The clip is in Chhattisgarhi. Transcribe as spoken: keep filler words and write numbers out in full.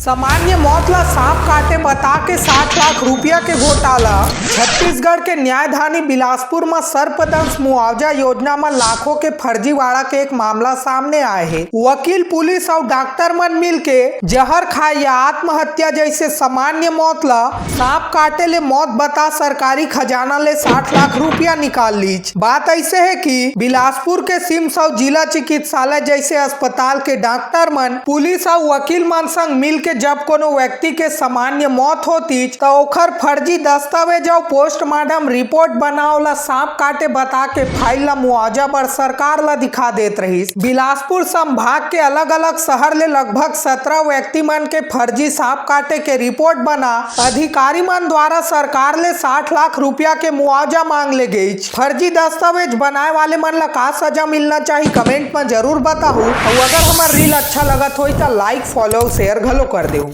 सामान्य मौत ला सांप काटे बता के साठ लाख रुपया के घोटाला। छत्तीसगढ़ के न्यायधानी बिलासपुर म सर्पदंश मुआवजा योजना म लाखों के फर्जीवाड़ा के एक मामला सामने आए हे। वकील, पुलिस अउ डॉक्टर मन मिल के जहर खाए या आत्महत्या जैसे सामान्य मौत ला सांप काटे ले मौत बता सरकारी खजाना ले साठ लाख रुपया निकाल लीच। बात ऐसे है कि बिलासपुर के सिम्स अउ जिला चिकित्सालय जैसे अस्पताल के डॉक्टर मन पुलिस अउ वकील मन संग मिल के जब कोनो व्यक्ति के सामान्य मौत होतीच, त ओखर फर्जी दस्तावेज अउ पोस्टमार्टम रिपोर्ट बनाव ला सांप काटे बता के फाइल ला मुआवजा बर सरकार ला दिखा देत रहिस। बिलासपुर संभाग के अलग-अलग शहर ले लगभग सत्रह व्यक्ति मन के फर्जी सांप काटे के रिपोर्ट बना अधिकारी मन द्वारा सरकार ले साठ लाख रुपया के मुआवजा मांग ले गईच। फर्जी दस्तावेज बनाए वाले मन ला का सजा मिलना चाहिए, कमेंट में जरूर बताहू। अउ अगर हमार रील अच्छा लगत होई त लाइक, फॉलो, शेयर घलो कर देहू।